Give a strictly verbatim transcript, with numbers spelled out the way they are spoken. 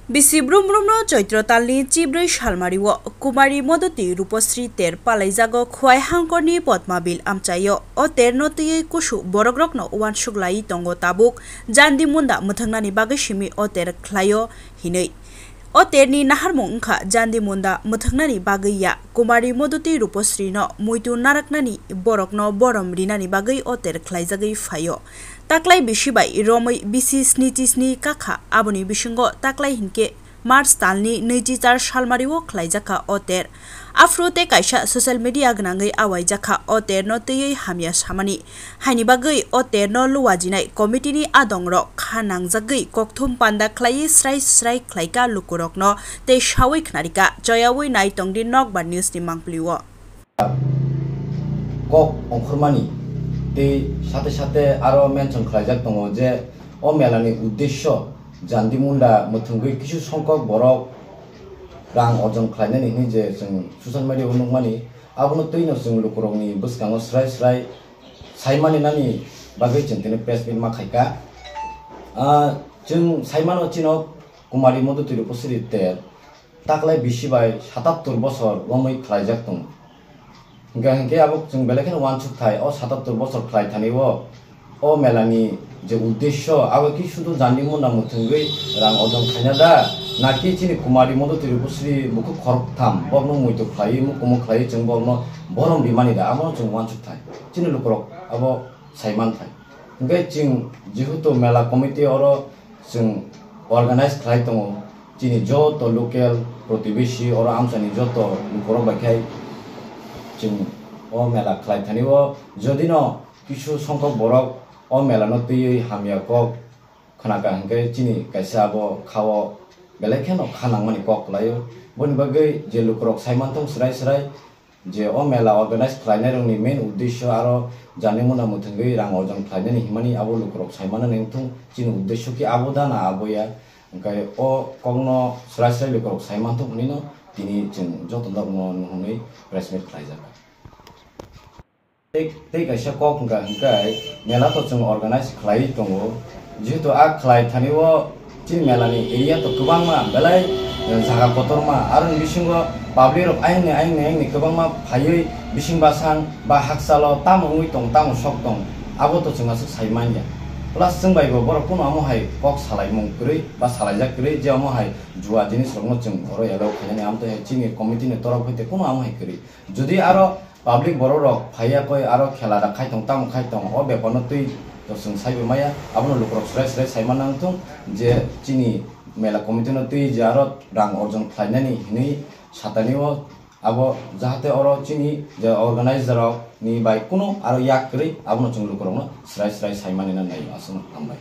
Bisi brum brumno Choitro talni chibrwi salmario Kumari Modoti Rupasri ter palaijago Khwai hangkorni Potmabil amchaio. O terno twiwi kusu borokrokno uansuk laiwi tongo tabuk, jandi munda mwthwngnani bagwi simi o ter khlaio hinwi. O terni naharmung wngkha jandi munda mwthwngnani bagwi ya. Kumari Modoti Rupasrino muitu naraknani borokno borom rinani bagwi o ter khlaijagwi phaio. Taklai bisi bai romwi bisi snichi sni kakha, aboni bisingo taklai hinkhe March talni nwichi char salmario khlaijakha o ter. Aphuru tei kaisa social media gwnangwi awaijakha o terno twiwi hamya samani. Haini bagwi o terno luwajinai committee-ni adongrok kha nangjagwi kokthum panda khlaiwi srai srai khlaika lukurokno tei sawi khnarika, choyawi nai tongdi Nokbar News-ni mangpili-o. Kok ongkhormani tei sate sate aro mention khlaijak tongo je o melani uddesyo jandi munda mwthwngwi kisu songkok borok rang orjon khlainani hinwi je chwng social media-o nukmani, abono twino chwng lukurokni bwskango srai srai saimani nani bagwi chwng tini press meet ma khaika. Ah, chwng saimano chino Kumari Modoti Rupasri ter taklai bisi bai satattor bosor romwi khlaijak tongo. Hingkha hinkhe abo chwng belai kheno uansuk thai, o satattor bosor khlai thani o, o melani je uddesyo, abo ki sudu jandi munda mwthwngwi rang orjon khaina da, naki chini Kumari Modoti Rupasri bukhuk khoroktham, borokno muitu khlaiwi, mukumu khlaiwi chwng borokno borom rimani da, abono chwng uansuk thai. Chini lukurok abo saiman thai. Hingkhe chwng jehetu mela committee oro chwng organize khlai tongo, chini joto local protibesi oro amchaini joto lukurok bai khai chwng o mela khlai thani o, jodino kisu songkok borok o mela no twiwi hamya kok khnaka hinkhe chini kaisa abo khao belai kheno kha nangmani kok kwlaio. Boni bagwi je lukurok saimanthong srai srai, je o mela organize khlainairokni main uddesyo aro jani muna mwthwngwi rang orjon khlainani himani abo lukurok saimanani wngthung, chini uddesyo khe abo da na abo ya, hwnkhe o kokno srai srai lukurok saimanthok hwnwino tini chwng joto nokno nuhunwi press meet khlaijak. Tei, tei kaisa kok hwnkha hwnkhe mela to chwng organize khlaiwi tongo, jehetu a khlai thani o chini mela ni area to kwbangma belai, eh, jaga kotorma, aroni bisingo public rok ayang ni, ayang ni, ayang ni kwbangma phaiwi bising basang ba hakchalo tamo wngwi tong, tamo sok tong, abo to chwng aswk sai manya. Plus chwng bai bo borok kunu amo hai kok salaimung kwrwi ba salaijak kwrwi je amo hai jua jinis rokno chwng oro allow khainani, amo tei hai chini committee ni torof hwnkhe kunu amo hai kwrwi. Jodi aro public borok rok phaiya koi aro khela da khai tong, tamo khai tong, o bepar no twi to chwng sai bai maya, abono lukurok srai srai sai manna wngthung je chini mela committee no twi je aro rang orjon khlainani hinwi satani o, abo jahate oro chini je organizer rok ni bai kunu aro yak kwrwi, abono chwng lukurok no srai srai sai mani na nai aswk no hambai.